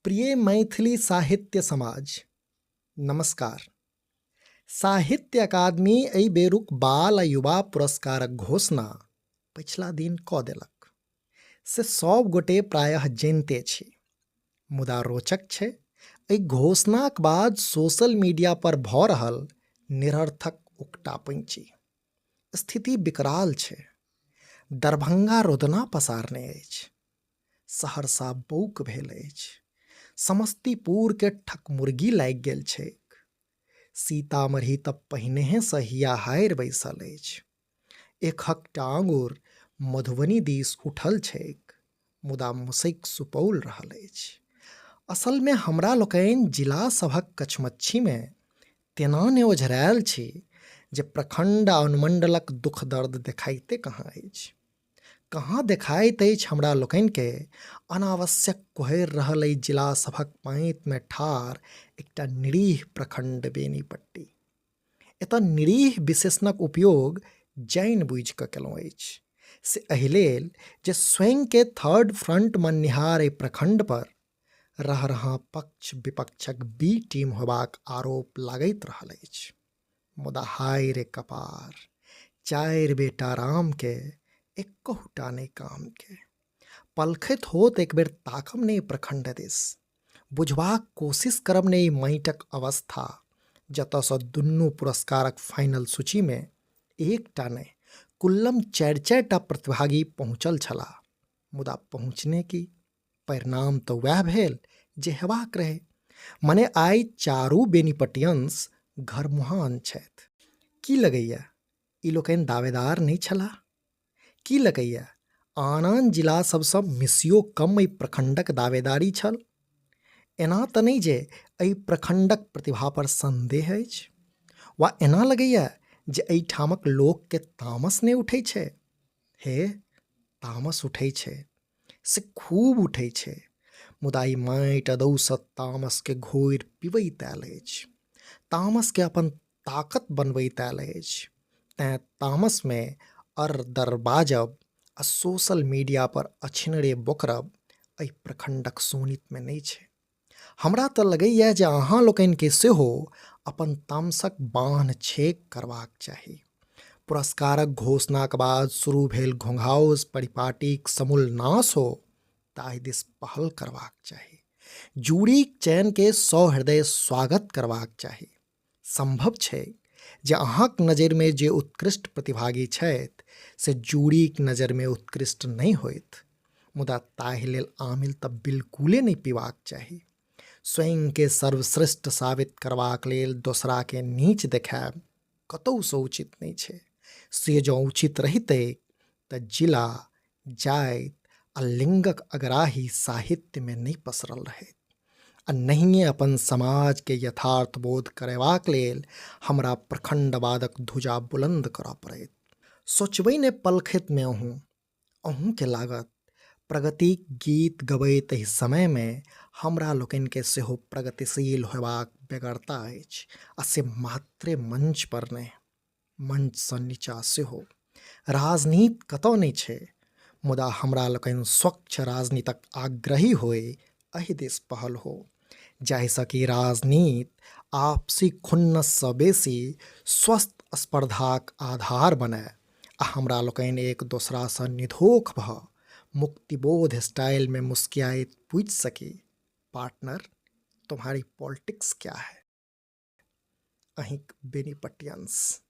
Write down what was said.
प्रिय मैथिली साहित्य समाज, नमस्कार। साहित्य अकादमी एहि बेरुक बाल आ युवा पुरस्कारक घोषणा पछिला दिन कऽ देलक, से सब गोटे प्रायः जनिते छी। मुदा रोचक छै एहि घोषणाक बाद सोशल मीडिया पर भऽ रहल निरर्थक उकटा पैंची। स्थिति विकराल छै। दरभंगा रोदना पसारने अछि, सहरसा बौक भेल अछि, समस्तीपुरके ठकमुर्गी लागि गेल छैक, सीतामढ़ी तऽ पहिनेहेसँ हिया हारि बैसल अछि, एकहकटा आँगुर मधुबनी दिस उठल छैक, मुदा मुसैक सुपौल रहल अछि। असलमे हमरा लोकनि जिला सभक कछमच्छीमे तेना ने ओझरायल छी जे प्रखंड आ अनुमंडलक दुख दर्द देखाइते कहाँ अछि। कहाँ देखाइत अछि हमरा लोकनिके अनावश्यक कुहरि रहल एहि जिला सभक पाँतिमे ठाढ़ एकटा निरीह प्रखंड बेनीपट्टी। एतऽ निरीह विशेषणक उपयोग जानि बुझि कऽ केलहुँ अछि, से एहि लेल जे स्वयंके थर्ड फ्रंट माननिहार एहि प्रखंड पर रहरहाँ पक्ष विपक्षक बी टीम होयबाक आरोप लागैत रहल अछि। मुदा हाय रे कपार, चारि बेटा रामके एक्कहुटा नहि कामके। पलखैत हो तऽ एक बेर ताकब ने प्रखंड दिस, बुझबाक कोशिश करब ने ई माटिक अवस्था, जतऽसँ दुनू पुरस्कारक फाइनल सूचीमे एकटा नहि कुल्लम चारि चारिटा प्रतिभागी पहुँचल छलाह। मुदा पहुँचने की, परिणाम तऽ वएह भेल जे हेबाक रहै। मने आइ चारू बेनीपटियंस घरमुहान छथि। की लगैए ई लोकनि दावेदार नहि छलाह? की लगैए आन आन जिला सबसँ मिसियो कम एहि प्रखंडक दावेदारी छल? एना तऽ नहि जे एहि प्रखंडक प्रतिभा पर संदेह अछि? वा एना लगैए जे एहिठामक लोकके तामस नहि उठै छै? हे, तामस उठै छै, से खूब उठै छै, मुदा ई माटि अदौसँ तामसके घोरि पिबैत आयल अछि, तामसके अपन ताकत बनबैत आयल अछि। तैँ तामसमे अर दर बाजब आ सोशल मीडिया पर अछिनरे बोकरब एहि प्रखंडक शोणितमे नहि छै। हमरा तऽ लगैए जे अहाँ लोकनिके सेहो अपन तामसक बान्ह छेक करबाक चाही। पुरस्कारक घोषणाक बाद शुरू भेल घोंघाउज परिपाटीक समूल नाश हो ताहि दिस पहल करबाक चाही। जूरीक चयनके सहृदय स्वागत करबाक चाही। सम्भव छै जे अहाँक नजरिमे जे उत्कृष्ट प्रतिभागी छथि से जूरीक नजरिमे उत्कृष्ट नहि होथि, मुदा ताहि लेल आमिल तऽ बिल्कुले नहि पीबाक चाही। स्वयंके सर्वश्रेष्ठ साबित करबाक लेल दोसराके नीच देखायब कतहुसँ उचित नहि छै। से जँ उचित रहितै तऽ जिला, जाति आ लिंगक अगराही साहित्यमे नहि पसरल रहैत आ नहिए अपन समाजके यथार्थ बोध करेबाक लेल हमरा प्रखंडवादक धुजा बुलंद करऽ पड़ैत। सोचबै ने पलखतिमे अहूँ, अहूँके लागत प्रगतिक गीत गबैत एहि समयमे हमरा लोकनिके सेहो प्रगतिशील होयबाक बेगरता अछि, आ से मात्रे मंच पर नहि, मंचसँ नीचा सेहो। राजनीति कतऽ नहि छै, मुदा हमरा लोकनि स्वच्छ राजनीतिक आग्रही होइ, एहि दिस पहल हो, जाहिसँ कि राजनीति आपसी खुन्नससँ बेसी स्वस्थ स्पर्धाक आधार बनय आ हमरा लोकनि एक दोसरासँ निधोख भऽ मुक्तिबोध स्टाइलमे मुस्कियाइत पूछि सकी, पार्टनर तुम्हारी पॉलिटिक्स क्या है? अहींक बेनीपट्टियंस।